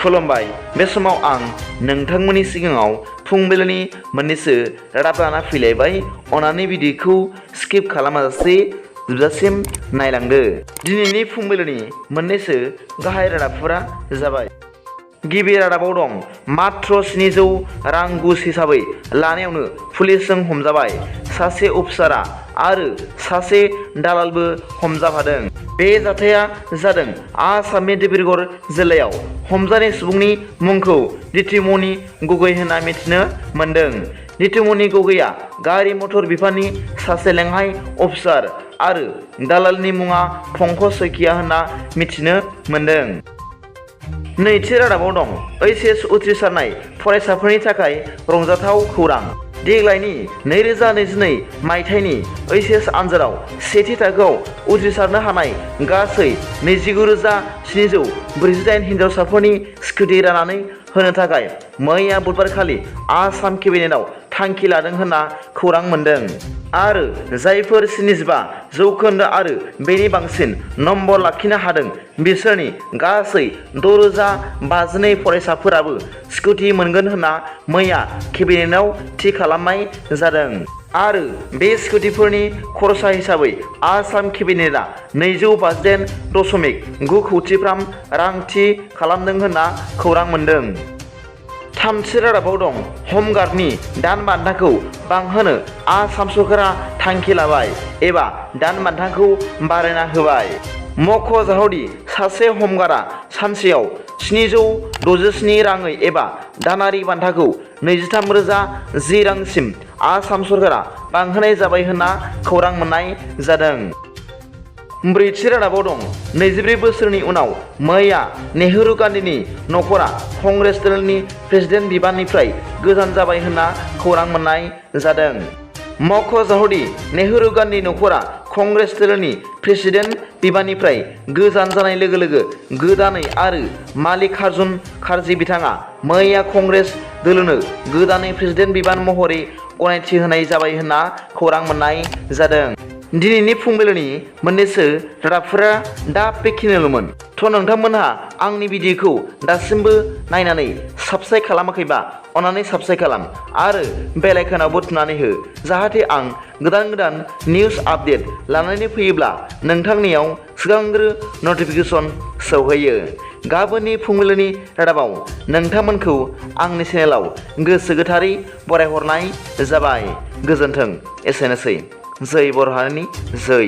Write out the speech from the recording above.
खुलुमबाय। बे समाव आं नोंथांमोननि सिगाङाव फुंबिलिनि मोननैसो रादाब लाना फैलायबाय। अन्नानै भिडिअखौ स्किप खालामाजासे जोबजासिम नायलांदो। दिनैनि फुंबिलिनि मोननैसो गाहाय रादाबफोरा जाबाय। गिबि रादाबाव दं मात्र 700 रां घुस हिसाबै लानायावनो पुलिसजों हमजाबाय। सासे अफिसारा आरो सासे दालालबो हमजाफादों। बे जाथाया जादों आसामनि डिब्रुगड़ जिल्लायाव। हमजानाय सुबुंनि मुंखौ दितिमनि गगৈ होनना मिथिनो मोन्दों। दितिमनि गगैआ गारि मटर बिफाननि सासे लेङाइ अफिसार आरो दालालनि मुङा पंकज सैकिया होनना मिथिनो मोन्दों। नैथि रादाबाव दं HS उथ्रिसारनाय फरायसाफोरनि थाखाय रंजाथाव खौरां। देग्लायनि 2022 मायथाइनि HS आनजादाव सेथि थाखोआव उथ्रिसारनो हानाय गासै 29,748 हिनजावसाफोरनि स्कुटि राननानै होनो थाखाय मैया बुधबारखालि आसाम केबिनेटआव थांखि लादों होनना खौरां मोन्दों। आरो जायफोर 75% आरो बेनि बांसिन नम्बर लाखिनो हादों बिसोरनि गासै 6,052 फरायसाफोराबो स्कुटि मोनगोन होनना मैया केबिनेटआव थि खालामनाय जादों। आरो बे स्कुटिफोरनि खरसा हिसाबै आसाम केबिनेटआ 258.9 कौटिफ्राम रां थि खालामदों होनना खौरां मोन्दों। थामथि रादाबाव दं हमगार्डनि दान बान्थाखौ बांहोनो आसाम सरकारा थांखि लाबाय एबा दान बान्थाखौ बारायना होबाय। मख'जाथावदि सासे हमगार्डआ सानसेयाव 767 राङै एबा दानारि बान्थाखौ 23,010 रांसिम आसाम सरकारा बांहोनाय जाबाय होनना खौरां मोननाय जादों। ब्रैथि रादाबाव दं 24 बोसोरनि उनाव मैया नेहरू गान्धीनि नखरा कंग्रेस दलनि प्रेसिडेन्ट बिबाननिफ्राय गोजान जाबाय होनना खौरां मोननाय जादों। मख'जाथावदि नेहरू गान्धी नखरा कंग्रेस दलनि प्रेसिडेन्ट बिबाननिफ्राय गोजान जानाय लोगो लोगो गोदानै आरो माल्लिकार्जुन खारगे बिथाङा मैया कंग्रेस दोलोनो गोदानै प्रेसिडेन्ट बिबान महरै गनायथि होनाय जाबाय होनना खौरां मोननाय जादों। दिनैनि फुंबिलिनि मोननैसो रादाबफोरा दा बेखिनिल'मोन। नोंथांमोनहा आंनि भिडिअखौ दासिमबो नायनानै साबस्क्राइब खालामाखैबा अन्नानै साबस्क्राइब खालाम आरो बेल आइकनावबो थुनानै हो, जाहाथे आं गोदान गोदान निउस आपडेट लानानै फैयोब्ला नोंथांनियाव सिगांग्रो नटिफिकेसन सौहैयो। गाबोननि फुंबिलिनि रादाबाव नोंथांमोनखौ आंनि चेनेलाव गोसो गोथारै बरायहरनाय जाबाय। गोजोन्थों। एसेनोसै। जै बर' हारिनि जै।